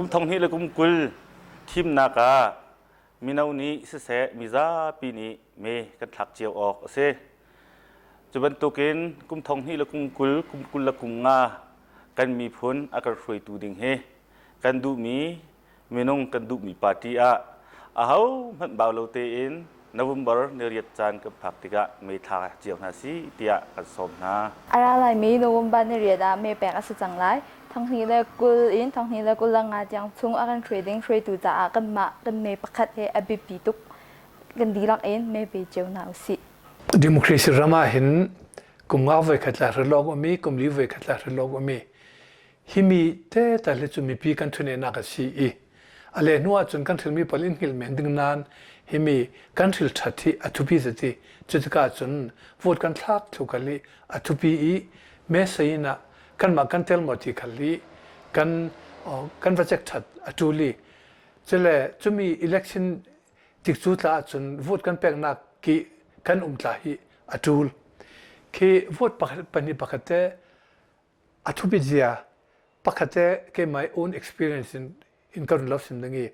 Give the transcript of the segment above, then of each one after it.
Kum thong hnih le kum 20 thimnak ah mino nih siseh mizapi nih me kan thlak cio awk a si. Cu bantukin kum thong hnih le kum 20, kum 25 kan miphun a kan hruaitu ding hi kan duhmi minung kan duhmi party ah ahohmanh bau lo tein November ni riat caan kan phak tikah me thla cio hna si tiah kan sawm hna. A ra laimi November ni riat ah me pek a si cang lai. 2020 in 2025 tiang chung a kan hruai ding hruaitu caah kanmah kan me pakhat he a biapi tuk. Kan dihlak in me pe cio hna usih. Democracy ram ah hin kum nga voi khat la rilok umi kum li voi khat la rilok umi Himi te tal hi cu mipi kan thunehnak a si i a le hnu ahcun kan thilmi pawl in hngilh men ding nain himi kan thil ṭhat hi a thupi zati cutikah cun vote kan thlak thlu khal i a thupi i mesayin ah kanmah kan tel maw ti khal i kan kan va check ṭhat a ṭul i cule cumi election tikcu tla ahcun vote kan peknak ki kan um tla hi a ṭul khi vote pakhat pahnih pakhat te A thupit zia pakhat te keimah own experience in in ka run lo sim ding i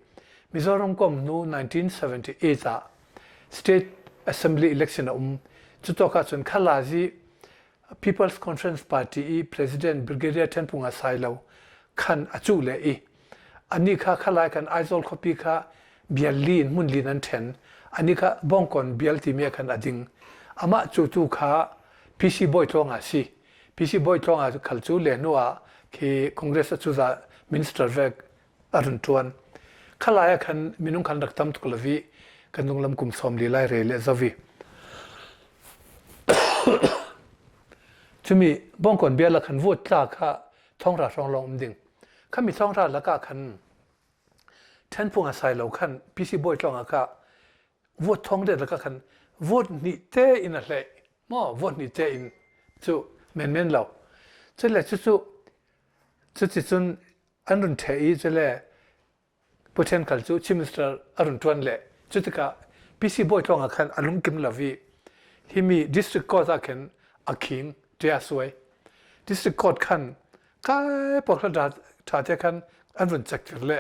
Mizoram kom hnu 1978 ah State Assembly election a um. Cutok ahcun Khalazi People's Conference Party i President Brigadier Thenpunga Sailo khan a cuh le i ani kha khalai kan Aizawl khuapi kha bial li in hmun li nan then ani kha Bongkon bial timi ah khan a ding amah cu tu kha PC Bawi Tluang ah si PC Bawi Tluang ah khal cu le hnu ah khi Congress acuzah minister vek a run ṭuan. Khalai ah khan minung khan rak tam tuk lovi kan nunglam kum sawm li lai re le zovi. Cumi bongkon bia la khan vote tla kha thongra hrawng lawng um ding. Khami thongra lakah khan ṭhenphung a sai lo khan PC Bawi Tluang ah kha vote thong det lakah khan vote hnih te in a hlei maw vote hnih te in cu menmen lo cule cucu cuticun an run ṭheh i cule Pu Khal cu Chief Minister a run ṭuan le cu tikah PC Bawi Tluang ah khan a lungkim lo i himi district court ah khin a khing ṭia suai district court khan kai pawk ṭha te khan an run check tir le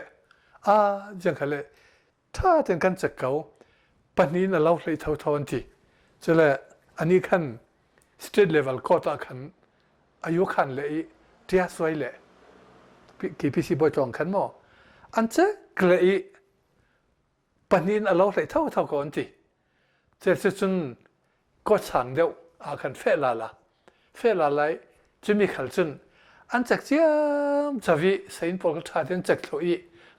a jiang kha le ṭha tein kan cek ko pahnih na lo hlei thotho an ti cule ani khan state level court ah khan ayu khan le i ṭia suai le KPC bawi tlawng khan maw an cek le i pahnih in a lo hlei thotho ko an ti ce cun Court sang deuh ah khan feh la la feh la lai cumi khal cun an cek ciam cavi sein pawl kha ṭha tein cek thlo i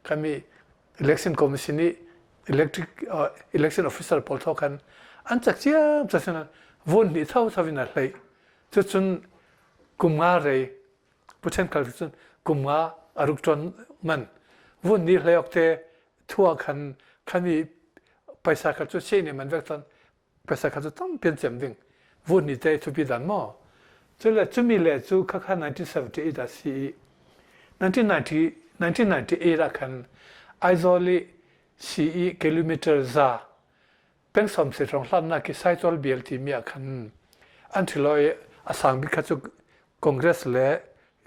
khami election commission i electric election officer pawl tho khan an cek ciam ca sin vun hnih tho tho in a hlei cucun kum nga rei pu chen khal cun kum nga a ruk ṭon man vun ni hlei ok te thua khan khami paisa kha cu se ne man vek cun pesa kha cu tampi an cem ding vun ni te thupi dan maw cule cumi le cu khakha 1978 ah si i 1990 1998 ah khan Aizawl i CE kilometer za pengsom se rong hlannak ki Saitol bial timi ah khan an thiloi a sang bik kha cu Congress le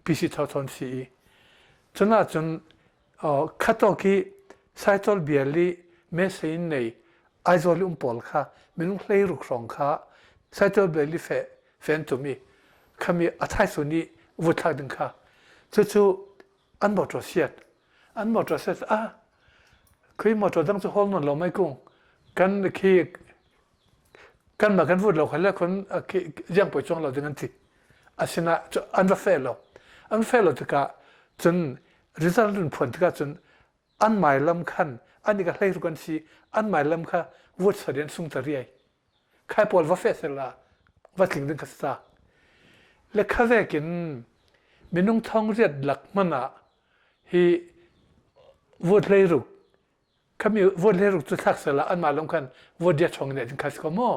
PC Thawthon si i cuna cun khato khi Saitol bial i mesein nei Aizawl i um pawl kha minung 16 hrawng kha Saitol bial i fe fen tum i khami a thaisun i vut thlak ding kha cucu an motor siat an motor siat ah khi motor dang cu hol non lo mai kung kan khi kan mah kan vut lo khal le khun jiang poi chuang lo ding an ti asina an va fe lo an fe lo tikah cun result run phuan tikah cun an mai lam khan an i ka hlei ruk an si an mai lam kha vote sarian sung ta riai khai pawl va fe sela va tling ding kha sa le kha vekin minung thong riat lak hman ah hi vote hlei ruk khami vote hlei ruk cu thlak sela anmah lawng khan vote dia chong ne kha si ko maw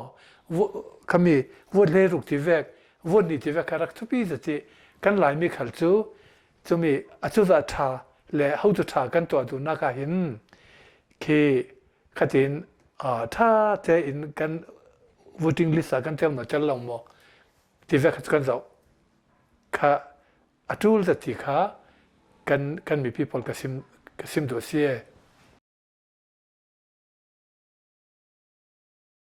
khami vote hlei ruk ti vek vote ni ti vek kha rak thupi zati kan laimi khal cu cumi acuza tha le hotu tha kan tuah duh nak ah hin khi khatin tha te in kan voting list ah kan tel ma tel lo maw ti vek kha kan zoh kha a tul zati kha kan kan mipi pawl ka sim. Ka sim duh si.